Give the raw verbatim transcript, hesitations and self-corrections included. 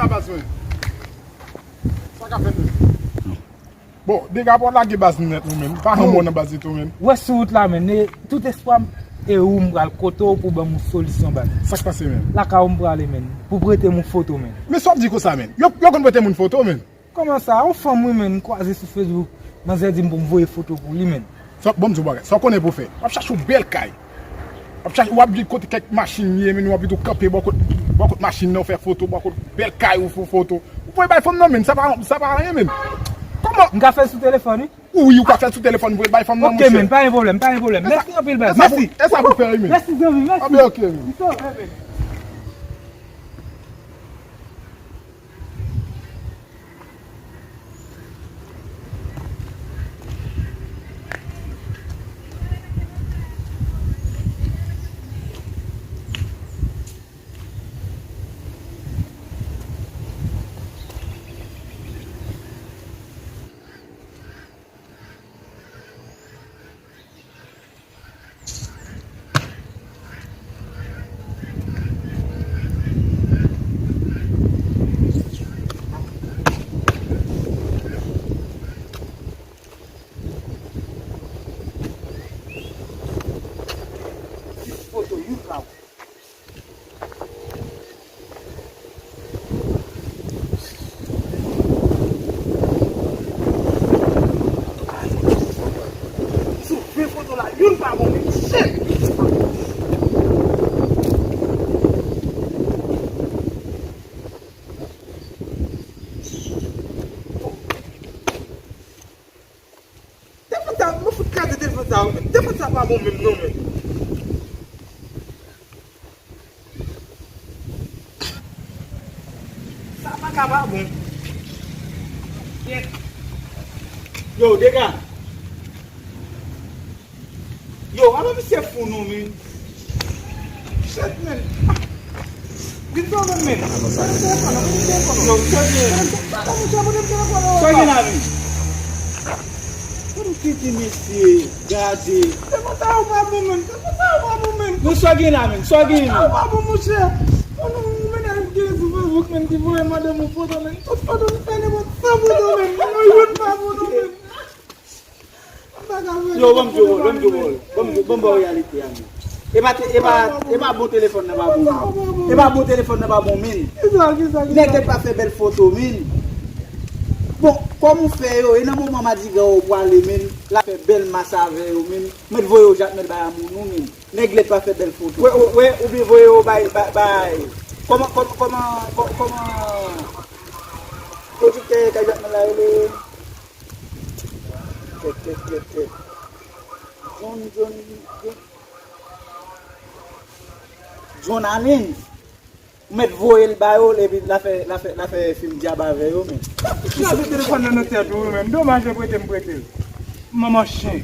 Baz mwen. Sa k ap fèt menm? Bon, dega pa w lage baz nou nèt nou menm. Pa yon mò nan baz li tou menm. Ou wè sou wout la menm, e tout espwa m, e ou m pral kote w pou ban m yon solisyon baz. Sa k pase menm? Lakay ou m prale menm, pou prete m yon foto menm. Men sa w ap di konsa menm? Yo, yo konn prete moun foto menm? Kòman sa? Yon fanm wi menm, m kwaze sou Facebook. Manzè di m pou m voye foto pou li menm. Sa, bon, m di w bagay. Sa w konnen pou w fè? W ap chache yon bèl kay. W ap chache, w ap di kote kèk machin ye, men w ap tou kanpe bò kot, bò kot machin nan, w fè foto, bò kot bèl kay ou, fè foto. Ou voye bay fanm nan, men sa pa, sa pa anyen, men. Kòman? M ka fè l sou telefòn, wi. Wi, ou ka fè l sou telefòn, voye l bay fanm nan, monchè. Ok, men, pa gen pwoblèm, pa gen pwoblèm. Mèsi anpil, baz. Mèsi. E sa pou fè, wi, men. Mèsi, zanmi, mèsi. Ah, ben, ok, men. M sove, men. Foto, you ka. Sou ven foto la, youn pa bon, men shit! Telefòn sa, mwen fout kraze telefòn sa, men telefòn sa pa bon menm non, men. Sa pa ka pa bon. Yo, dega. Yo, ala misye fou non, men. Shit, men. Vin sove m, men. Yo, sove m. Sa gen la, men? Pou m kite mesye, gade. Telefòn sa yo pa bon, men. Telefòn sa yo pa bon, men. Men sa gen la, men. Sa gen, men. Sa yo pa bon, monchè. Konnen yon mennaj gen sou Facebook, men, ki voye madanm yon foto, men. Tout foto li fè nenpòt san foto, men. Mwen, youn pa bon, non, men. Yo, ban m di w, ban m di w, ban m di w, ban m ba w reyalite a, men. E pa te-, e pa, e pa bon telefòn nan pa bon, men. E pa bon telefòn nan pa bon, men. Nèg nèt pa fè bèl foto, men. Bon, kòm ou fè yo, e nan moman madigra w pwale, men, l ap fè bèl mas avè yo, men. Mèt voye yo Jakmèl bay amoun nou, men. Nèg nèt pa fè bèl foto. Wè, wè, wè, oubyen voye yo bay, bay, bay. Kòman, kòman, kòman, kò-, kòman pwodiktè kay Jakmèl la rele? Kèt, kèt, kèt, kèt. John, John, John. John Allen. Ou mèt voye l ba yo, epi l a fè, l a fè, l a fè fim dyab avè yo, men. Kraze telefòn nan nan tèt ou, men. Domaj, yo prete m prete l. Manman chen.